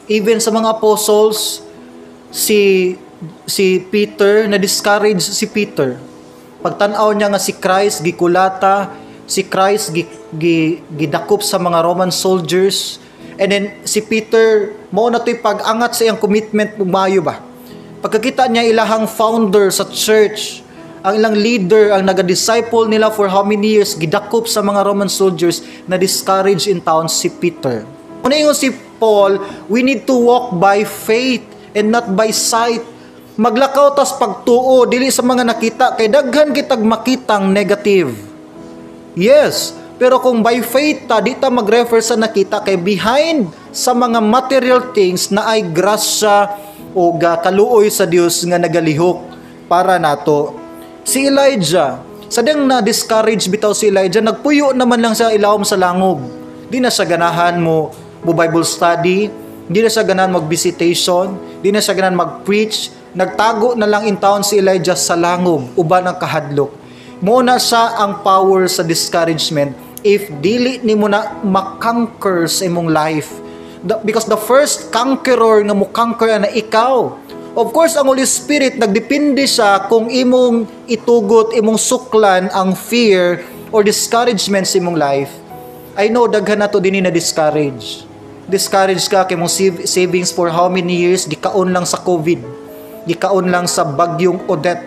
Even sa mga apostles, si Peter, na discourage si Peter. Pagtan-aw niya nga si Christ gikulata, si Christ gidakop sa mga Roman soldiers, and then si Peter mao na to'y pag-angat sa iyang commitment, pumayo ba. Pagkakita niya ilahang founder sa church, ang ilang leader, ang naga-disciple nila for how many years, gidakop sa mga Roman soldiers, na discourage in town si Peter. Una ingon si Paul, we need to walk by faith and not by sight. Maglakaw tas pagtuo, dili sa mga nakita, kay daghan kitag makitang negative. Yes, pero kung by faith ta, di ta mag-refer sa nakita kay behind sa mga material things na ay grasya o kaluoy sa Dios nga nagalihok para nato. Si Elijah, sa diyang na-discourage bitaw si Elijah, nagpuyo naman lang siya ilawom sa langob. Di na siya ganahan mo Bible study, di na siya ganahan mag-visitation, di na siya ganahan mag-preach, nagtago na lang in town si Elijah sa langob, uban ang kahadlok. Mo na siya ang power sa discouragement if dili nimo na makonquer sa imong life. Because the first conqueror nga mo conquer na ikaw. Of course, ang Holy Spirit, nagdepende siya kung imong itugot, imong suklan ang fear or discouragement sa imong life. I know, daghan na to dinhi na discourage. Discourage ka kay mong savings for how many years, gikaon lang sa COVID. Gikaon lang sa bagyong Odette.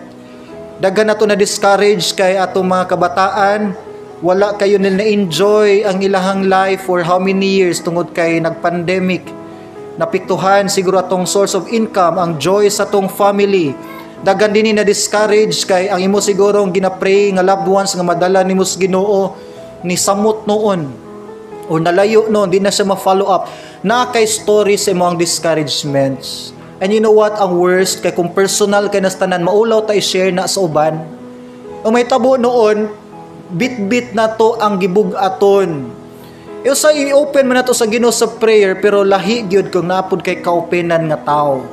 Daghan na to na discourage kay atong mga kabataan, wala kayo nila na-enjoy ang ilahang life for how many years tungod kay nag-pandemic. Napiktuhan siguro atong source of income, ang joy sa atong family. Daghan din na discourage kay ang imo siguro ang gina-pray nga loved ones nga madala nimo sa Ginoo ni samot noon o nalayo noon, di na siya ma-follow up. Na kay story sa imong discouragements. And you know what? Ang worst, kay kung personal kay nas tanan, maulaw ta i-share na sa uban. Ang may tabo noon, bit-bit na to ang gibug-aton. E sa i-open man nato sa Ginoo sa prayer, pero lahi gyud kung napod kay kaopenan nga tao.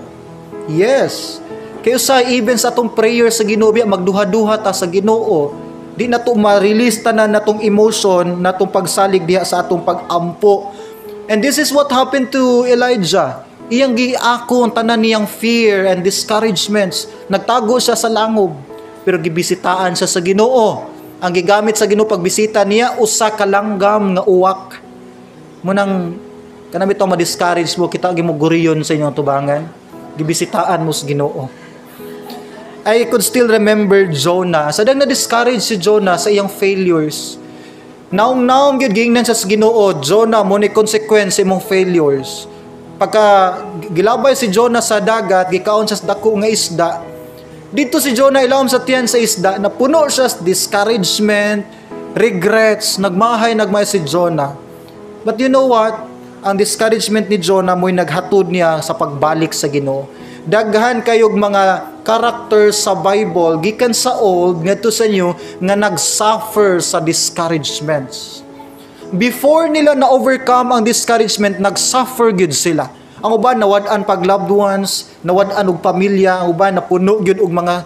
Yes. Kay sa even sa atong prayer sa Ginoo, biya magduha-duha ta sa Ginoo. Di na to ma-release tanan natong emotion, natong pagsalig diha sa atong pag-ampo. And this is what happened to Elijah. Iyang giako ang tanan niyang fear and discouragements. Nagtago siya sa langob, pero gibisitaan siya sa Ginoo. Ang gigamit sa Ginoo pagbisita niya, usa ka langgam nga uwak. Munang kanami to ma-discourage mo, kita gi mo guriyon sa inyong tubangan. Gibisitaan mo sa Ginoo. I could still remember Jonah. Sa dang na-discourage si Jonah sa iyang failures. Naong-naong gyud giingnan siya sa Ginoo, "Jonah, mo ni consequence imong failures." Pagka gilabay si Jonah sa dagat, gikaon siya sa dako nga isda. Dito si Jonah ilawom sa tiyan sa isda, napuno siya sa discouragement, regrets, nagmahay, nagmahay si Jonah. But you know what? Ang discouragement ni Jonah mo'y naghatod niya sa pagbalik sa Ginoo. Daghan kayog mga characters sa Bible gikan sa Old ngadto sa New nga nag-suffer sa discouragements. Before nila na overcome ang discouragement, nag-suffer gyud sila. Ang uban nawad-an pag loved ones, nawad-an og pamilya, ang uban napuno gyud og mga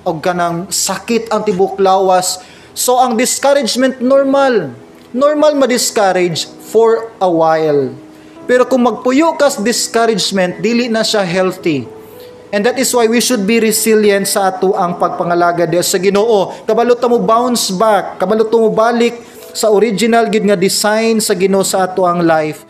og kanang sakit ang tibok lawas. So ang discouragement, normal. Normal ma-discourage for a while. Pero kung magpuyo ka sa discouragement, dili na siya healthy. And that is why we should be resilient sa ato ang pagpangalaga diya sa Ginoo. Kabalo ta mo bounce back, kabalo ta mo balik sa original gid nga design sa Ginoo sa ato ang life.